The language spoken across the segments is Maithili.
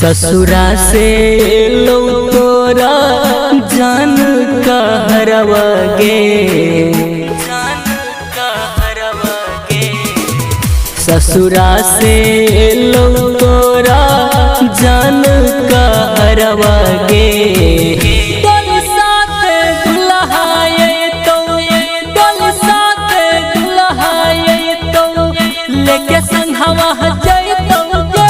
ससुरा से लो तोरा जान का हरवा गे, जान का हरवा गे। ससुरा से लो तोरा जान का हरवा गे। डोल साथ दुल्हाए तो, डोल साथ दुल्हाए तो, लेके संघवा जइतो गे।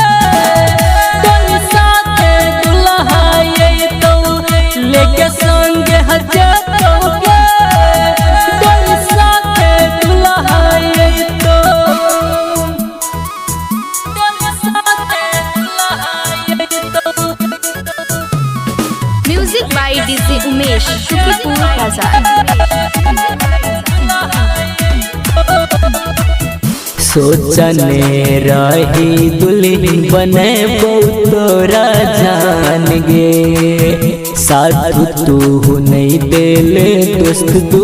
डोल साथ दुल्हाए तो, लेके संगे जइतो गे। डोल साथ दुल्हाए तो, डोल साथ दुल्हाए तो। Music by DJ Umesh, Shukipur Bazaar. सोचने रही दुल्हन बने तोरा जान गे। साथ तू नहीं देले दोस्त तू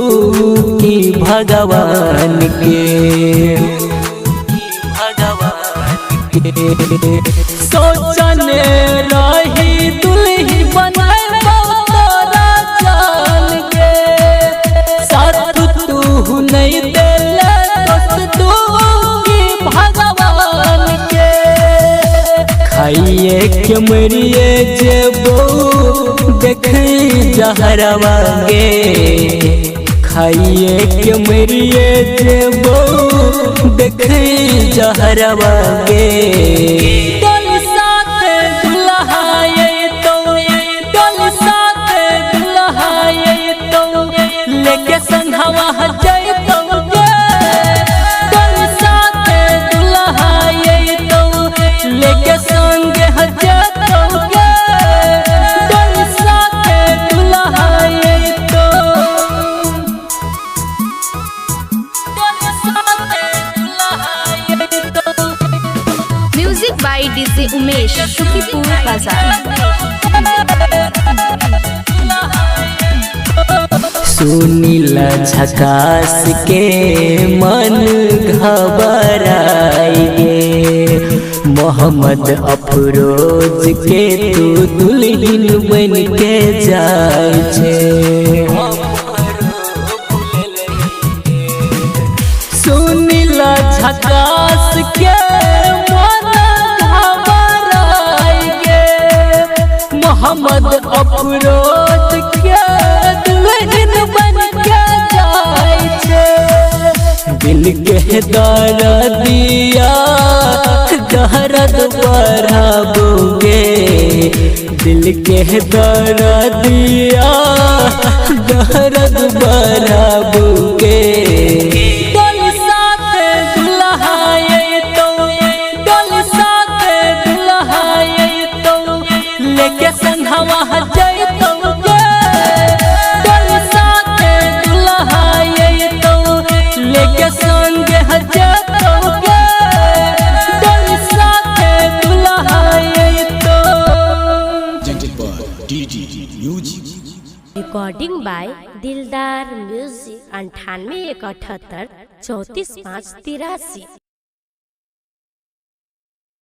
की भगवान के, सोचने रही दुल्हन बने तोरा जान गे। साथ तू नहीं देले दोस्त तू की भगवान के। खाइए के मरिए जेबो देख जहरवा गे। खाइए के मरिए जेबो देख जहरवा गे। डोल साथ दुल्हाए तो, डोल साथ दुल्हाए तो, लेके संघवा जइतो गे। डोल साथ दुल्हाए तो, लेके संगे जइतो गे। डोल साथ दुल्हाए तो, डोल साथ दुल्हाए तो। Music by DJ Umesh, Shukipur Bazaar. Sunila झकास के मन घबराई गे। मोहम्मद अफरोज के तू दुल्हन बन के जाय छे। सुनीला झकास के मन घबराई गे। मोहम्मद अफरोज के दुल्हन बन के जाय छे। दिल के दर्दिया दर्द बढ़ाबोगे। दिल के दर्दिया दर्द बढ़ाबोगे। डोल साथ दुल्हाए तो, डोल साथ दुल्हाए तो, लेके संघवा जइतो गे। डोल साथ दुल्हाए तो, लेके संगे जइतो गे। डोल साथ दुल्हाए तो। Presented by DD Music. Recording by Dildar music 98 178 34 5 83।